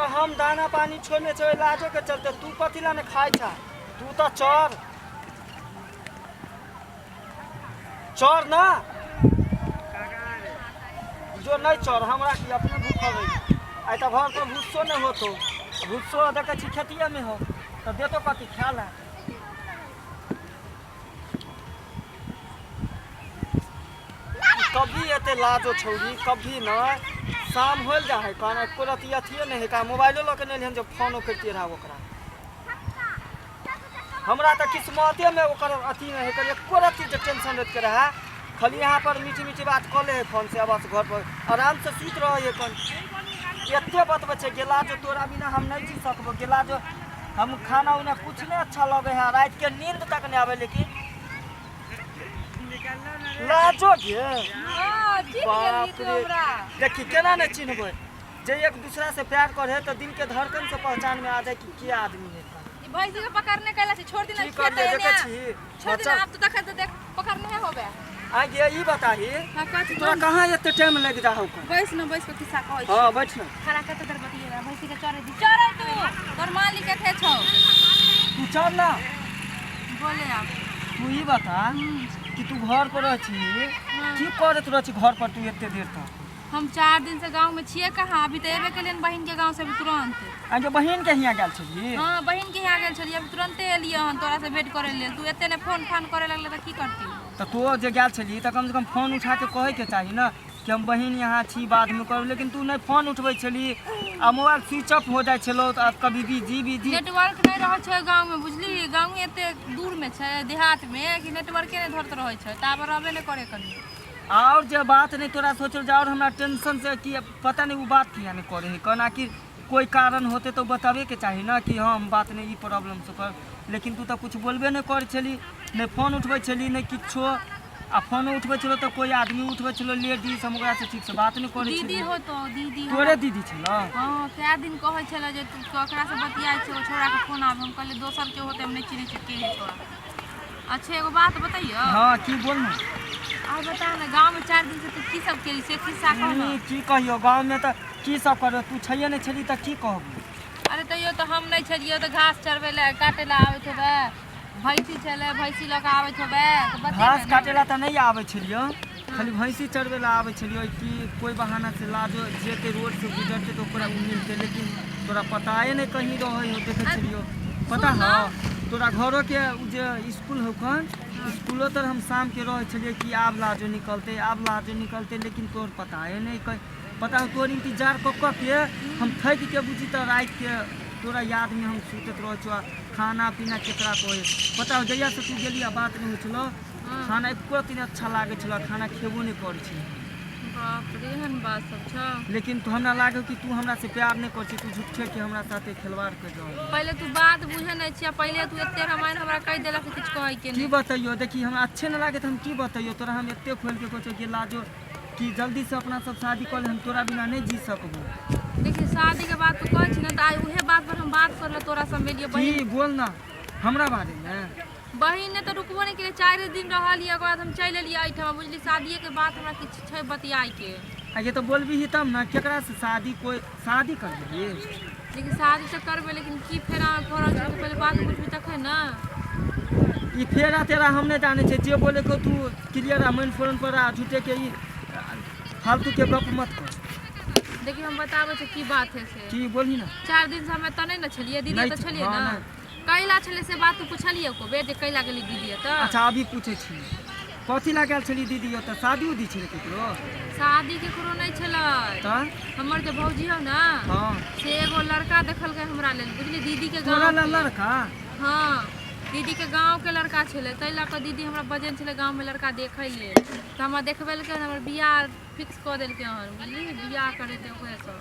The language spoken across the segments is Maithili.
तऽ हम दाना पानी छोड़ने छै ओहि लाजोके चलते, तू कथी लए नहि खाइ छह? तू तऽ चढ़ चढ़ ना, जो नहीं चढ़, हमरा की अपने भूखल रही। आइ तऽ घर पर भूसो नहीं होतो, भूसो देखै छी खेतिए में हो, तऽ देतो कथी खाय ला? कभी एते लाजो छौरी कभी न शाम होल जा है कान एको रति अथिए नहीं है का, मोबाइलो लऽ के नहीं एलिहन जे फोनो करितियै रहए ओकरा। हमरा तऽ किस्मतेमे ओकर अथी नहि है, एको रत्ती जे टेंशन रहिके रहए, खाली यहाँ पर मीठी मीठी बात कऽ ले है फोन से, बस घर पर आराम से सुति रहै है। कन एते बतबै छै गेला जो तोरा बिना हम नहि जी सकबो, गेला जो हम खाना उना कुछ नहि अच्छा लगे है, रातिके नींद तक नहि आबै, लेकिन लाजो गे। हाँ, चिन्ह गेलही बाप तू रे हमरा। देखी केना नहि चिन्हबै, जे एक दूसरा से प्यार करे तो दिल के धड़कन से पहचान में आ जाए कि के आदमी है। ई भैंसी के पकड़ने कैला छै, छोड़ दिना। की खेत करलियै एने देखै छी। छोड़ दिना। बच्चा आब तो तखन तो देख पकड़ने है होबे। आ गे, ई बताही। हाँ, कथी? तोरा कहाँ एते टाइम लागि जा हौ? बैस न, बैस के खिस्सा कहै छी। हाँ, बैठ न। खड़ा कते देर बतिएगा? भैंसी के चरे दी, चरे तू, तोर मालिक के छौ। तू चल ना। बोले आब। तू ई बता कि तू घर पर रह छी, की करैत रह छी घर पर तू एते देर तक? हम 4 दिन से गांव में छियै कहाँ, अभी तऽ एबे केलियन बहिन के गांव से अभी तुरंत। आगे बहिन के हियाँ गेल छली? हाँ, बहिन के यहाँ गेल छलियै, अभी तुरंते एलियै हन तोरा से भेंट करे लेल। तू एते ने फोन फान करे लगले तऽ की करती? तऽ तू जे गेल छली तऽ कमसँ कम फोन उठा के कहैके चाही ने कि हम बहिन यहाँ छी, बादमे करब, लेकिन तू नहि फोन उठबै छली आ मोबाइल स्विच ऑफ हो जाइ छलौ तऽ कभी बिजी बिजी। नेटवर्क नहि रहै छै गाँव में, बुझली? गाँव एते दूर में छै, देहात में, कि नेटवर्के नहि धरत रहै छै, टावर रहबे नहि करे कनी। आओर जे बात नहि तोरा सोचल जा, आओर हमरा टेंशन से कि पता नहि ओ बात किया नहि करै है कोना, कि कोइ कारण होतै तऽ बताबेके चाही ने कि हँ हम बात नहि ई प्रॉब्लम से कर, लेकिन तू तऽ किछु बोलबे नहि करै छली, नहि फोन उठबै छली, नहि किछो, आ फोनो उठबै छलो तऽ कोइ आदमी उठबै छलो लेडीज, हम ओकरासँ ठीकसँ बात नहि करै दीदी छलियै। होतो दीदी। तोरे दीदी छलो? हँ, कए दिन कहै छलै जे तू ककरासँ बतियाइ छै, ओ छौड़ाके फोन आबै। हम कहलियै दोसर के होतै, हम नहि चिन्है छियै के है छौड़ा। अच्छा, एगो बात बतैयौ? हँ, की बोल ने। आब बता ने, गाँवमे 4 दिन से तू की सब केली से खिस्सा कह ने। ई की कहियौ, गाँवमे तऽ की सब करबै, तू छैहे नहि छली तऽ की कहबू? अरे तैयो तऽ हम नहि छलियै तऽ घास चरबै लए काटै लए आबैत हेबै, भैंसी छलै, भैंसी लऽ कऽ आबैत हेबै तऽ बतेबै घास ने। काटे ला तऽ नहि आबै छलियै, खाली भैंसी चरबै लए आबै छलियै कि कोइ बहाना से लाजो जेतै रोड से गुजरतै तऽ ओकरा ओ मिलतै, लेकिन तोरा पताए नहि कहीं रहै हो। देखै छलियौ, पता सुन न। हौ तोरा घरोके उ जे इसकुल हौ कन, इसकुलो तर हम शामके रहै छलियै कि आब लाजो निकलतै, आब लाजो निकलतै, लेकिन तोहर पताए नहि कहीं। पता हौ, तोहर इंतजार कऽ कऽ के हम थाकि के बुझी तऽ रातिके तोरा यादमे हम सुतैत रहै छियौ। आ खाना पीना केकरा कहै, पता हौ, जहियासँ तू गेली आ बात नहि होइ छलौ, खाना एको रत्ती नहि अच्छा लागै छलौ, खाना खेबो नहि करै छली। बाप रे, एहन बात सब छौ? लेकिन तू हमरा लागल कि तू हमरा से प्यार नहि करै छी, तू झूठे के हमरा साथे खिलवाड़ कर रहल छी। पहिले तू बात बुझे नहि छियै, पहिले तू एते रामायण हमरा कहि देलक कि किछु कहै के की नहि। बतैयौ, देखी हमरा अच्छे नहि लागे तऽ हम की बतैयौ तोरा? हम एते खोलि के कहै छियौ कि लाजो कि जल्दी से अपना सब शादी कऽ ले, हम तोरा बिना नहि जी सकबो। देखी, शादी के बात तू कहै छी ने, तऽ आइ उहे बात पर हम बात करले तोरा से मिलियो की बहिन। बोल ना हमरा बारे मे। बहिन ने तऽ रुकबो नहि केलियै, 4 दिन रहलियै, ओकर बाद हम चलि एलियै एहिठाम, बुझली? शादिएके बात हमरा किछु छै बतियाइके। आ ये तऽ बोलबी तब ने, केकरा से शादी, कोइ शादी करबही? लेकिन शादी तऽ करबै, लेकिन की फेरा पड़ल छै तऽ पहिले बात बुझबी तखन ने। ई फेरा तेरा हम नहि जानै छियै, जे बोले को तू क्लियर आ मेन फोरन पर आ, झूठे के ई फालतू के गप मत कर। देखियौ, हम बताबै छी की बात है से। की बोलही ना। 4 दिन से हम एतऽ नहि ने छलियै, दीदी नहि एतऽ छलियै हँ, ने? नहि। कैला छलै से बात तू पुछलियै एको बेर जे कैला गेली दीदी एतऽ? अच्छा, अभी पूछै छी, कथी लए गेल छली दीदी ओतऽ? शादी उदी छलै केकरो? शादी केकरो नहि छलै। तऽ? हमर जे भौजी हौ ने, से एगो लड़का देखलकै हमरा लेल, बुझली? दीदी के तोरा गाँव लए लड़का? हँ, दीदी के गाँव के लड़का छलै, ताहि लऽ कऽ दीदी हमरा बजेने छलै गाँवमे लड़का देखै लेल, तऽ हमरा देखबेलकै हन, हमर बियाह फिक्स कऽ देलकै हन, बुझली? बियाह करेतै ओकरेसँ,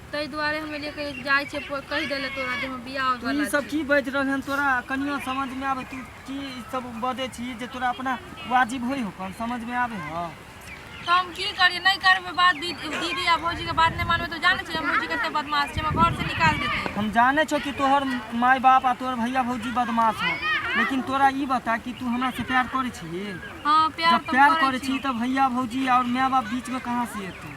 ताहि दुआरे हम एलियै, कहि जाइ छियै, कहि दैले तोरा जे हम बियाह तू ई होइवला सब छै। की बाजि रहल हन? तोरा कनियो समझमे आबै? तू की ई सब बजै छी जे तोरा अपना वाजिब होइ हो? कम समझमे आबै हो? तऽ हम की करियै? नहि करबै बात दीदी, दीदी आ भौजीके बात नहि मानबै तऽ जानै छियै भौजी कते बदमाश छै, हमरा घरसँ निकालि देतै। हम जानै छौ कि तोहर माय बाप आ तोहर भैया भौजी बदमाश हो, लेकिन तोरा ई बता कि तू हमरा से प्यार करै छी? हँ, प्यार जब तऽ प्यार हम करै छी छियै। तऽ भैया भौजी और माय बाप बीचमे कहाँ से एतौ?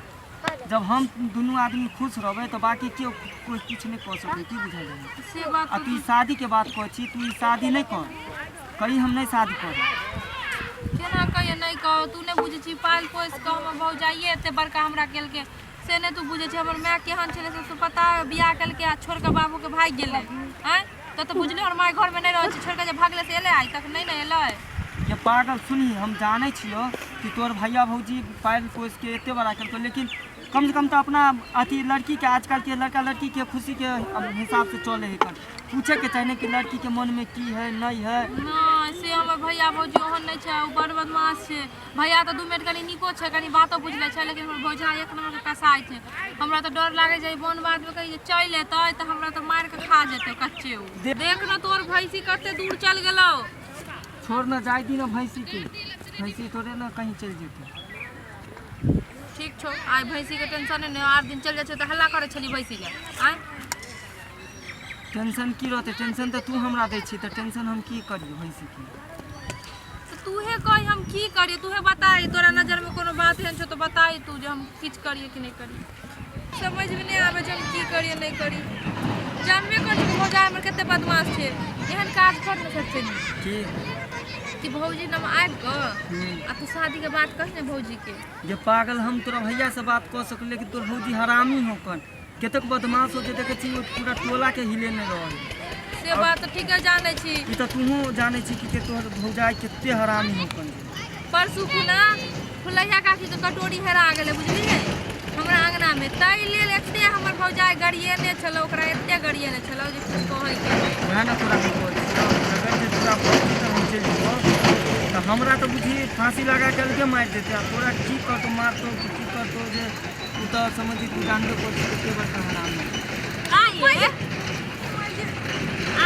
जब हम दुनू आदमी खुश रहबै तऽ बाकी केओ कोइ किछु नहि कऽ सकै की बुझलियै से बात आ तू ई शादीके बात कहै छी तू ई शादी नहि कर कही हम नहि शादी करब केना कहियै नहि कहो तू नहि बुझै छी पालि पोसि कऽ हमर भौजाइए एते बड़का हमरा केलकै से नहि तू बुझै छी हमर माय केहन छलै से तू पता है बियाह केलकै आ छोड़ि कऽ बाबूके भागि गेलै आँय तऽ तऽ बुझली हमर माय घरमे नहि रहै छै छोड़ि कऽ जे भागलै से एलै आइ तक नहि ने एलै ये पागल सुनही हम जानै छियौ कि तोहर भैया भौजी पालि पोसि के एते बड़ा केलकौ लेकिन कम से कम तऽ अपना अथी लड़कीके आजकलके लड़का लड़कीके खुशीके हिसाबसँ चलै है कर पूछैके चाही ने कि लड़कीके मनमे की है नहि है। नहि से हमर भैया भौजी ओहन नहि छै, ओ बड़ बदमाश छै। भैया तऽ 2 मिनट कनि नीको छै, कनि बातो बुझि लै छै, लेकिन हमर भौजा एक नम्बरके कसाइ छै। हमरा तऽ डर लागै छै बन बाधमे कहीं जे चलि एतै तऽ हमरा तऽ मारि कऽ खा जेतै कच्चे ओ। देख ने तोर भैंसी कते दूर चलि गेलौ। छोड़ न जाय दी न भैंसी के, भैंसी थोड़े न कहीं चलि जेतै। ठीक छौ, आइ भैंसीके टेंशन नहि, आठ दिन चलि जाइ छै तऽ हल्ला करै छली भैंसी लए। आँय टेंशन की रहतै, टेंशन तऽ तू हमरा दै छी तऽ टेंशन हम की करियै भैंसीके? तऽ तूहे कही हम की करियै, तूहे बताही, तोरा नजरमे कोनो बात एहन छौ तऽ बताही तू जे हम किछु करियै कि नहि करियै। समझमे नहि आबै छै हम की करियै नहि करियै। जानबे करै छी भौजाइ हमर कते बदमाश छै, एहन काज कर ने सबसँ नीक की कि भौजी नाम आबि कऽ आ तू शादीके बात कही ने भौजीके। जे पागल हम तोरा भैयासँ बात कऽ सकली लेकिन तोर भौजी हरामी हो कन, कतेक बदमाश हो जे देखै छी ओ पूरा टोलाके हिलेने रहल। से बात तऽ ठीके जानै छी। ई तऽ तूहू जानै छी कि तोहर भौजाइ कते हरामी हो कन। परसू खुना फुलैया काकीके कटोरी हेरा गेलै बुझलियै हमरा अङ्गनामे, ताहि लेल एते हमर भौजाइ गरिएने छलौ, ओकरा एते गरिएने छलौ जे किछु कहैके नहि। वएह ने तोरा हम कहै छियौ, अगर जे तोरा भौजी तऽ हम चलि जेबौ तऽ हमरा तऽ बुझी फाँसी लगा के अलगे मारि देतै आ तोरा की करतौ, मारतौ कि की करतौ जे तू तऽ समझी तू जानबे करै छी कते बड़का हरामी। आइए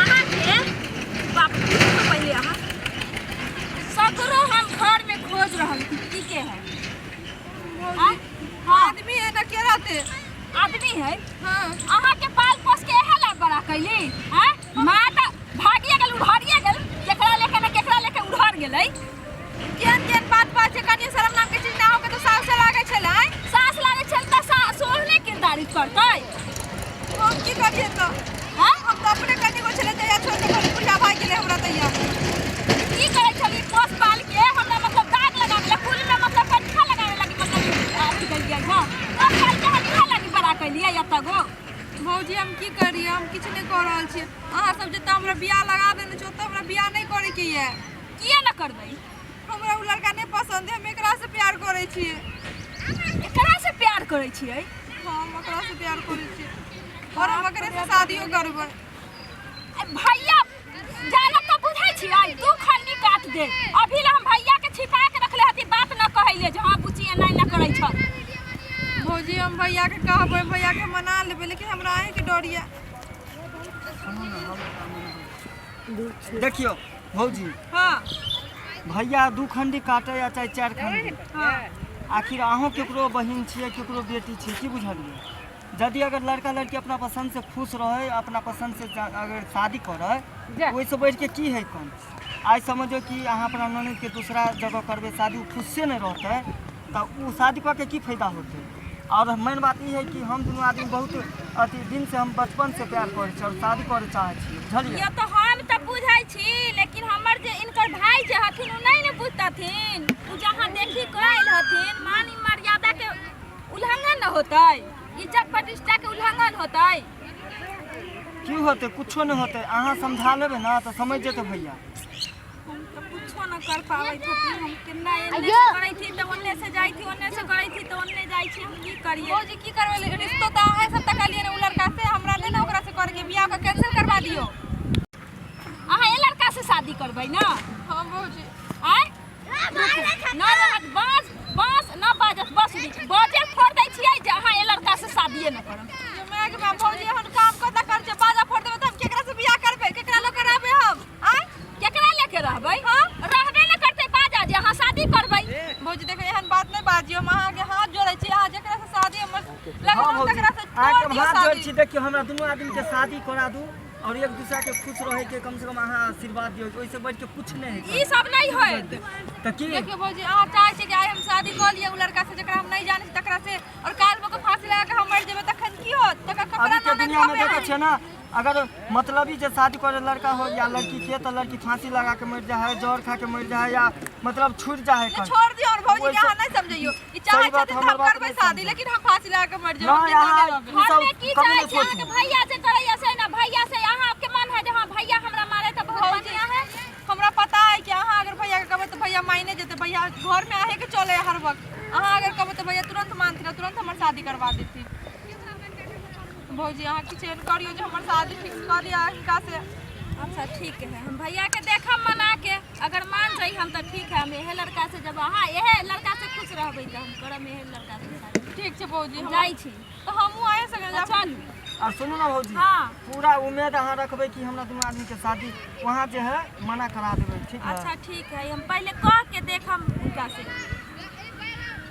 अहाँके बाप पूछू पहिले, अहाँ सगरो हम घर में खोज रहल छी की के है। आँय? हाँ। आदमी है ना के रहते? आदमी है। हाँ। अहाँ के पाल पोस के एहे ला बड़ा कैली? आँय? माँ तऽ भागिए गेल, उड़हरिए गेल, केकरा लेके ने केकरा लेके उड़हर गेलै। केहन केहन बात बात छै, कनि शरम नाम के चीज ना होके तऽ सास लागै छलै। आँय? सास लागै छल तऽ सास ओहने किरदारी करतै। हम की करियै तऽ? आँय? हम तऽ अपने कनि गो छलै तहिया छोड़ि कऽ घरे बुढ़िया भागि गेलै हमरा तहिया। की करै छली पोस पाल के हमरा, मतलब दाग लगा देलक कुल में, मतलब कंठा लगावे लगी, मतलब अथी कलियै। हँ, पोस पाल के हम इहे लगी बड़ा कलियै एतऽ गो। भौजी हम की करियै, हम किछु नहि कऽ रहल छियै। अहाँ सब जतऽ हमरा बियाह लगा देने छी ओतऽ हमरा बियाह नहि करैके यऽ। किया न करबै? हमरा ओ लड़का नहि पसन्द है, हम एकरा से प्यार करै छियै। एकरा से प्यार करै छियै? हाँ, हम ओकरा से प्यार करै छियै और हम ओकरे से शादियो करबै। ए भैया जाना तऽ बुझै छियै, दू खन्नी काट दे। अभी ले हम भैया के छिपा के रखले हती, बात न कहैले जे हाँ बुची एना एना करै छल। भौजी हम भैया के कहबै, भैया के मना लेबै, लेकिन हमरा अहींके डर यऽ। देखियौ भौजी। हाँ। भैया 2 खंडी काटे या चाहे 4 खंडी, हाँ। आखिर अहूँ केकरो बहिन छियै, केकरो बेटी छियै, की बुझलियै? यदि अगर लड़का लड़की अपना पसंद से खुश रहे, अपना पसंद से अगर शादी करे, ओहिसँ बढ़िके की है कम? आइ समझो कि अहाँ अपना ननदके दूसरा जगह करबै शादी, ओ खुशे नहि रहतै तऽ ओ शादी कऽ के की फायदा होतै? और मेन बात ई है कि हम दुनू आदमी बहुत अथी दिन से, हम बचपन से प्यार करै छी और शादी करे चाहै छी, बुझलियै? ये तऽ हम तऽ बुझै छी, लेकिन हमर जे इनकर भाई जे हथिन ओ नहि ने बुझतथिन। ओ जहाँ देखी कऽ आयल हथिन, मान मर्यादा के उल्लंघन न होतै, इज्जत प्रतिष्ठा के उल्लंघन होतै। की होतै? कुछो नहि होतै। अहाँ समझा लेबै ने तऽ समझ जेतै भैया। हम तऽ कुछो न कर पाबै हथिन। हम केना एने से करै थी तऽ ओन्ने से जाइ थी, ओन्ने से करै थी तऽ ओन्ने जाइ छी, हम की करियै? भौजी की करबै? रिश्तो तऽ अहाँ सब तकलियै ने ओ लड़का से, हमरा नहि ने ओकरा से करके, बियाह के कैंसिल करवा दियौ। अहाँ ए लड़का से शादी करबै ने? हाँ भौजी। आँय न रहत बाँस बाँस न बाजत, बस बजे फोड़ दै छियै जे अहाँ ए लड़का से शादिए न करब। ये माय के माय, भौजी एहन काम कता कर छै, बाजा फोड़ देबै तऽ हम केकरा से बियाह करबै, केकरा लऽ के रहबै हम? आँय केकरा लेके रहबै? हाँ रहबे न करतै बाजा जे अहाँ शादी करबै। भौजी देखो एहन बात नहि बाजियौ, हम अहाँके हाथ जोड़ै छी, अहाँ जेकरा से शादी हमर हाँ लगन भौजी, तकरा से अहाँके तोड़ हम दियौ हाथ जोड़ै शादी। छी, देखियौ हमरा दुनू आदमीके शादी करा दू। और एक दूसरा के खुश रहे के कम से कम अहाँ आशीर्वाद दियौ, ओहिसँ बढ़ि के कुछ नहि है। ई सब नहीं होत। तऽ की देखियौ भौजी, अहाँ चाहै छी कि आइ हम शादी कऽ लिअ उ लड़का से जकरा हम नहि जानै छी तकरा से, और काल्हि भऽ कऽ फांसी लगा कऽ हम मरि जेबै तखन की होत? तकर ककरा अभी के ननद दुनिया में कहबै देखै अहाँ? छियै ना, अगर मतलबी जे शादी करे लड़का हो या लड़की के, तऽ लड़की फांसी लगा के मरि जाइ है, जहर खा के मरि जाइ है, या मतलब छूट जाइ है नहि, कहीं। छोड़ दियौ और भौजी के, ओहिसँ- अहाँ नहि समझैयौ। ई चाहै सही बात, छथिन तऽ हमर हम बात करबै नहि शादी, समझै। लेकिन हम फांसी लगा कऽ मरि जेबै, हम नहि जिंदा अहाँ नहि रहबै। ई सब घरमे की कभी चाहै नहि छी अहाँके सोचू। भैया जे करैया से ने भैया से अहाँके मन है जे हाँ भैया हमरा मारे तऽ बहुत भौजी, बढ़िया है। हमरा पता है कि अहाँ अगर भैया के कहबै तऽ भैया मायने जेतै। भैया घरमे अहेके चले हर वक्त। अहाँ अगर कहबै तऽ भैया तुरंत मानथिन आ तुरंत हमर शादी करवा देथिन। भौजी, अहाँ किछु एहन करियौ जे हमर शादी फिक्स कऽ लिअ हिनका से। अच्छा ठीक है, हम भैया के देखब मना के, अगर मान जाइ हम तऽ ठीक है, हम एहे लड़का से, जब अहाँ एहे लड़का से खुश रहबै तऽ हम करब एहे लड़का से शादी। ठीक छै भौजी, हम जाइ छी। तऽ हमहूँ अहेँ संगे जायब। चलू। और सुनू ना भौजी। हाँ। पूरा उम्मीद अहाँ रखबै कि हमरा दुनू आदमी के शादी वहाँ जे है मना करा देबै, ठीक है? अच्छा ठीक है, हम पहले कह के देखम उनका से।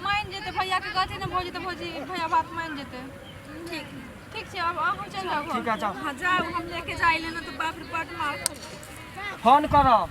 मानि जेतै भैया के कहथिन ने भौजी, तऽ भौजी भैया बात मानि जेतै। ठीक। ठीक छै, आब अहूँ चलि जाउ घर। ठीक है, जाओ। हाँ जाओ, हम लेके जाए लेना तो बाप रे बड मार। फोन करब।